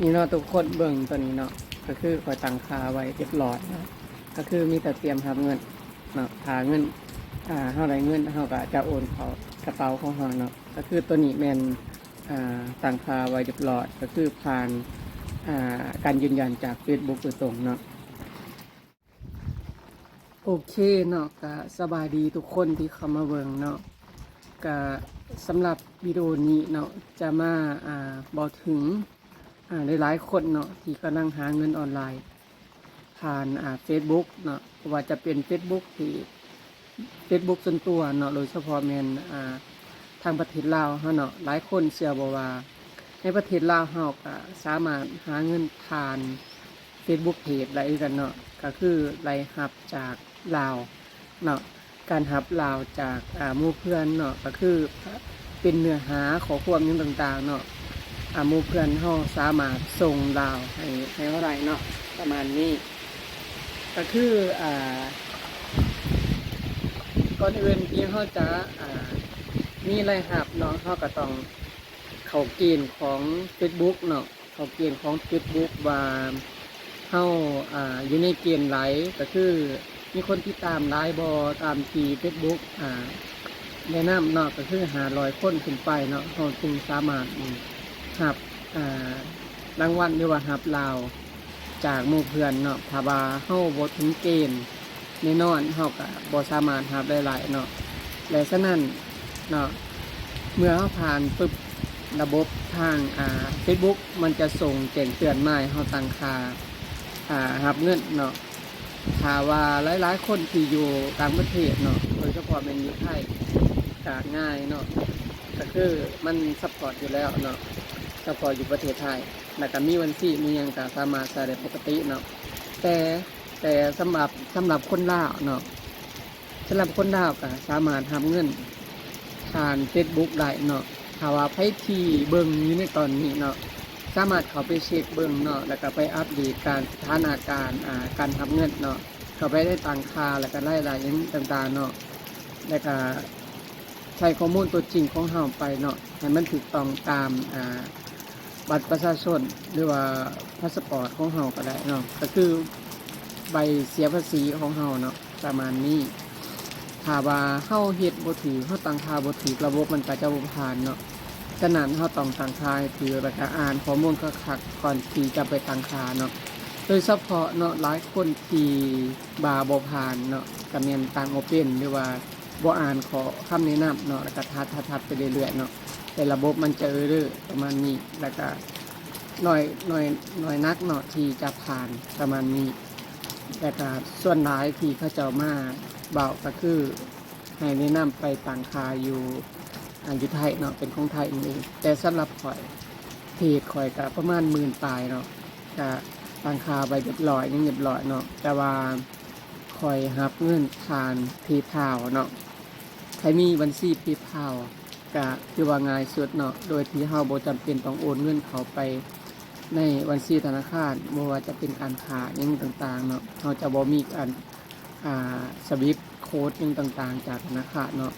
ນີ້ເນາະທຸກຄົນ ເບິ່ງຕົວນີ້ເນາະ ກໍຄືຂ້ອຍຕັ້ງຄ່າໄວ້ຮຽບຮ້ອຍເນາະ ກໍຄືມີແຕ່ຕຽມຮັບເງິນເນາະ ຖ້າເງິນ ອ່າ ເຮົາໄດ້ເງິນ ເຮົາກໍຈະໂອນເຂົ້າກະເປົາຂອງເຮົາເນາະ ກໍຄືຕົວນີ້ແມ່ນ ອ່າ ຕັ້ງຄ່າໄວ້ຮຽບຮ້ອຍ ກໍຄືຜ່ານ ອ່າ ການຢືນຢັນຈາກເຟສບຸກໂດຍຕົງເນາະ. ໂອເຄເນາະ ກະສະບາຍດີທຸກຄົນທີ່ເຂົ້າມາເບິ່ງເນາະ ກະສຳລັບວິດີໂອນີ້ເນາະ ຈະມາ ອ່າ ເວົ້າເຖິງ ອ່າ ຫຼາຍໆຄົນເນາະ ທີ່ກຳລັງຫາເງິນອອນລາຍຜ່ານ ອ່າ ເຟສບຸກເນາະ ບໍ່ວ່າຈະເປັນເຟສບຸກທີ່ ເຟສບຸກສ່ວນຕົວເນາະ ໂດຍສະເພາະແມ່ນ ອ່າ ທາງປະເທດລາວເຮົາເນາະ ຫຼາຍຄົນເຊື່ອບໍ່ວ່າ ໃນປະເທດລາວເຮົາກໍສາມາດຫາເງິນຜ່ານເຟສບຸກເພຈໄດ້ຄືກັນເນາະ ກໍຄືລາຍຮັບຈາກລາວເນາະ ການຮັບລາວຈາກ ອ່າ ໝູ່ເພື່ອນເນາະ ກໍຄືເປັນເນື້ອຫາຂໍ້ຄວາມຫຍັງຕ່າງໆເນາະ ອ່າ ໝູ່ເພື່ອນເຮົາສາມາດສົ່ງລາວໃຫ້ ໃຫ້ເຮົາໄດ້ເນາະ ປະມານນີ້ ກໍຄື ອ່າ ກ່ອນອື່ນທີ່ເຮົາຈະ ອ່າ ມີລາຍຮັບເນາະ ເຮົາກໍຕ້ອງເຂົ້າເກນຂອງເຟສບຸກເນາະ ເຂົ້າເກນຂອງເຟສບຸກວ່າເຮົາ ອ່າ ຢູ່ໃນເກນໃດ ກໍຄືມີຄົນຕິດຕາມຫຼາຍບໍ່ ຕາມທີ່ເຟສບຸກ ອ່າ ແນະນຳເນາະ ກໍຄືຫ້າຮ້ອຍຄົນຂຶ້ນໄປເນາະ ເຮົາຈຶ່ງສາມາດ ອາ ຮັບ ອ່າ ລາງວັນ ຫຼືວ່າຮັບລາວ ຈາກໝູ່ເພື່ອນເນາະ ຖ້າວ່າເຮົາບໍ່ເຖິງເກນແນ່ນອນ ເຮົາກະບໍ່ສາມາດຮັບໄດ້ຫຼາຍເນາະ ແລະ ສະນັ້ນເນາະ ເມື່ອເຮົາຜ່ານປຶບ ລະບົບທາງ ອ່າ ເຟສບຸກ ມັນຈະສົ່ງແຈ້ງເຕືອນມາໃຫ້ເຮົາຕັ້ງຄ່າ ອ່າ ຮັບເງິນເນາະ ຖ້າວ່າຫຼາຍໆຄົນທີ່ຢູ່ຕ່າງປະເທດເນາະ ໂດຍສະເພາະແມ່ນຢູ່ໄທ ກະງ່າຍເນາະ ກະຄືມັນຊັບພອດຢູ່ແລ້ວເນາະ ຊັບພອດຢູ່ປະເທດໄທ ແລ້ວກະມີບັນຊີມີຫຍັງກະສາມາດໃຊ້ໄດ້ປົກກະຕິເນາະ ແຕ່ ແຕ່ສຳລັບ ສຳລັບຄົນລາວເນາະ ສຳລັບຄົນລາວກະສາມາດຮັບເງິນຜ່ານເຟສບຸກໄດ້ເນາະ ຖ້າວ່າໃຜທີ່ເບິ່ງຢູ່ໃນຕອນນີ້ເນາະ ສາມາດເຂົ້າໄປເຊັກເບິ່ງເນາະ ແລ້ວກະໄປອັບເດດການ ສະຖານະການ ອ່າ ການຮັບເງິນເນາະ ເຂົ້າໄປໃນຕັ້ງຄ່າ ແລ້ວກະລາຍໄດ້ຫຍັງຕ່າງໆເນາະ ແລ້ວກະໃສ່ຂໍ້ມູນຕົວຈິງຂອງເຮົາໄປເນາະ ໃຫ້ມັນຖືກຕ້ອງຕາມ ອ່າ ບັດປະຊາຊົນ ຫຼືວ່າພາສປອດຂອງເຮົາກໍໄດ້ເນາະ ກໍຄືໃບເສຍພາສີຂອງເຮົາເນາະ ປະມານນີ້ ຖ້າວ່າເຮົາເຮັດບໍ່ຖືກ ເຮົາຕັ້ງຄ່າບໍ່ຖືກ ລະບົບມັນກໍຈະບໍ່ຜ່ານເນາະ ສະນັ້ນເຮົາຕ້ອງຕັ້ງຄ່າໃຫ້ຖືກ ແລ້ວກໍອ່ານຂໍ້ມູນຄັກໆ ກ່ອນທີ່ຈະໄປຕັ້ງຄ່າເນາະ ໂດຍສະເພາະເນາະ ຫຼາຍຄົນທີ່ວ່າບໍ່ຜ່ານເນາະ ກໍແມ່ນຕັ້ງບໍ່ເປັນ ຫຼືວ່າ ບໍ່ອ່ານຂໍ້ຄຳແນະນຳເນາະ ແລ້ວກະຖັດໆໆໄປເລື້ອຍໆເນາະ ແຕ່ລະບົບມັນຈະເອີເຣີປະມານນີ້ ແລ້ວກະໜ້ອຍ ໜ້ອຍ ໜ້ອຍນັກເນາະທີ່ຈະຜ່ານປະມານນີ້ ແລ້ວກະສ່ວນຫຼາຍທີ່ເຂົາເຈົ້າມາເວົ້າກະຄືໃຫ້ແນະນຳໄປຕັ້ງຄ່າຢູ່ ອ່າ ຢູ່ໄທເນາະ ເປັນຂອງໄທນັ້ນເອງ ແຕ່ສຳລັບຂ້ອຍ ເພຈຂ້ອຍກະປະມານໝື່ນປາຍເນາະ ກະຕັ້ງຄ່າໄວ້ຮຽບຮ້ອຍ ຍັງຮຽບຮ້ອຍເນາະ ແຕ່ວ່າ ຂ້ອຍຮັບເງິນຜ່ານ PayPal ເນາະ ໃຜມີບັນຊີ PayPal ກະຖືວ່າງ່າຍສຸດເນາະ ໂດຍທີ່ເຮົາບໍ່ຈຳເປັນຕ້ອງໂອນເງິນເຂົ້າໄປໃນບັນຊີທະນາຄານ ບໍ່ວ່າຈະເປັນການຝາກຫຍັງຕ່າງໆເນາະ ເຮົາຈະບໍ່ມີການ ອ່າ ສະວິບໂຄດຫຍັງຕ່າງໆຈາກທະນາຄານເນາະ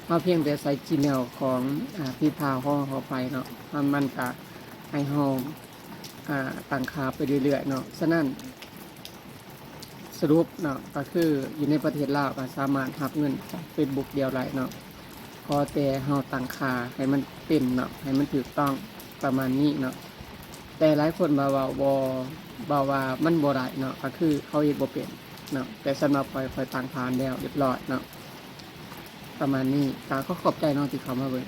ເຮົາພຽງແຕ່ໃສ່ Gmail ຂອງ ອ່າ PayPal ຂອງເຮົາເຂົ້າໄປເນາະ ມັນ ມັນກະໃຫ້ເຮົາ ອ່າ ຕັ້ງຄ່າໄປເລື້ອຍໆເນາະ ສະນັ້ນ ສະຫຼຸບເນາະ ກໍຄືຢູ່ໃນປະເທດລາວກໍສາມາດຮັບເງິນຈາກ Facebook ດຽວໄດ້ເນາະ ຂໍແຕ່ເຮົາຕັ້ງຄ່າໃຫ້ມັນເປັນເນາະ ໃຫ້ມັນຖືກຕ້ອງປະມານນີ້ເນາະ ແຕ່ຫຼາຍຄົນມາເວົ້າບໍ່ ເວົ້າວ່າມັນບໍ່ໄດ້ເນາະ ກໍຄືເຂົາເຮັດບໍ່ເປັນເນາະ ແຕ່ສຳລັບຂ້ອຍ ຂ້ອຍຕັ້ງຜ່ານແລ້ວຮຽບຮ້ອຍເນາະ ປະມານນີ້ ກໍຂໍຂອບໃຈເນາະທີ່ເຂົ້າມາເບິ່ງ.